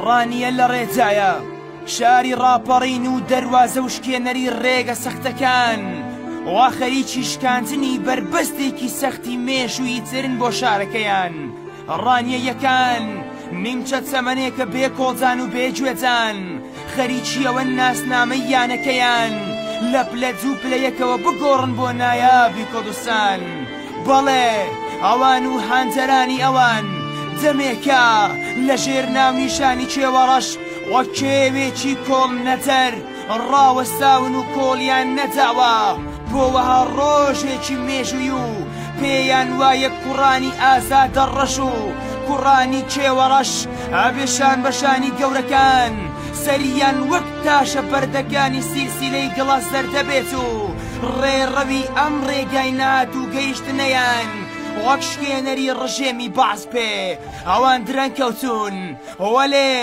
ڕانیە لە ڕێدایە، شاری ڕاپەڕین و دەروازە و شکێنەری ڕێگە سەختەکان، وا خەریکی شکاندنی بەربەستێکی سەختی مێژوویی ترن بۆ شارەکەیان. ڕانیەیەکان نیمچە چەمەنێکە بێ کۆڵدان و بێ گوێدان، خەریکی ئەوەن ناسنامەی یانەکەیان لە پلە دوو پلە یەکەوە بگۆڕن بۆ نایابی کوردستان. بەڵێ ئەوان و هاندەرانی ئەوان دەمێکە لەژێر ناونیشانی کێوەڕەش وەک کێوێکی کۆڵ نەدەر ڕاوەستاون و کۆڵیان نەداوە بۆ وەها ڕۆژێکی مێژووی و پێیان وایە کوڕانی ئازادە ڕەش و کوڕانی کێوەڕەش ئەبێ شان بە شانی گەورەکان سەریان وەک تاشە بەردەکانی سیلسیلەی گڵە زەردە بێت و ڕێڕەوی ئەم ڕێگای نەهات و گەیشتنەیان وەک شکێنەری ڕژێمی بەعس پێ ئەوان درەنگ کەوتوون، وەلێ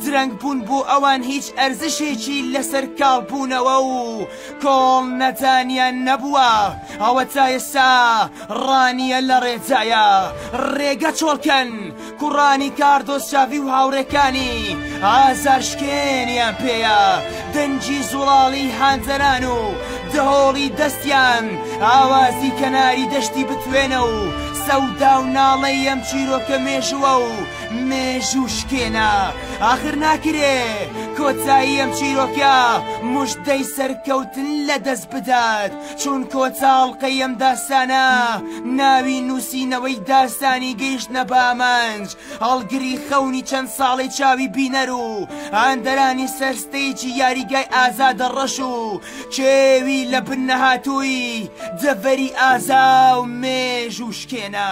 درەنگ بوون بۆ ئەوان هیچ ئەرزشێکی لەسەر کاڵ بوونەوە و کۆڵ نەدانیان نەبووە، ئەوە تا ئێستا ڕانیە لە ڕێدایە ڕێگە چۆڵکەن کوڕانی کاردۆس چاڤی و هاوڕێکانی ئازارشکێنیان پێیە، دەنگی زوڵاڵی هاندەران و دهۆڵی دەستیان ئاوازی کەناری دەشتی بتوێنە و سەودا و ناڵەی ئەم چیرۆکە مێژووە و مێژوو شکێنە. ئاخر ناکرێ کۆتایی ئەم چیرۆکە مژدەی سەرکەوتن لەدەست بدات، چون کۆتا ئەڵقەی ئەم داستانە ناوی نووسینەوەی داستانی گەیشتنە بە ئامانج، هەڵگری خەونی چەند ساڵەی چاوی بینەر و هاندەرانی سەر ستەیجی یاریگای ئازادە ڕەش و کێوی لە بن نەهاتووی دەڤەری ئازا و مێژوو شکێنە.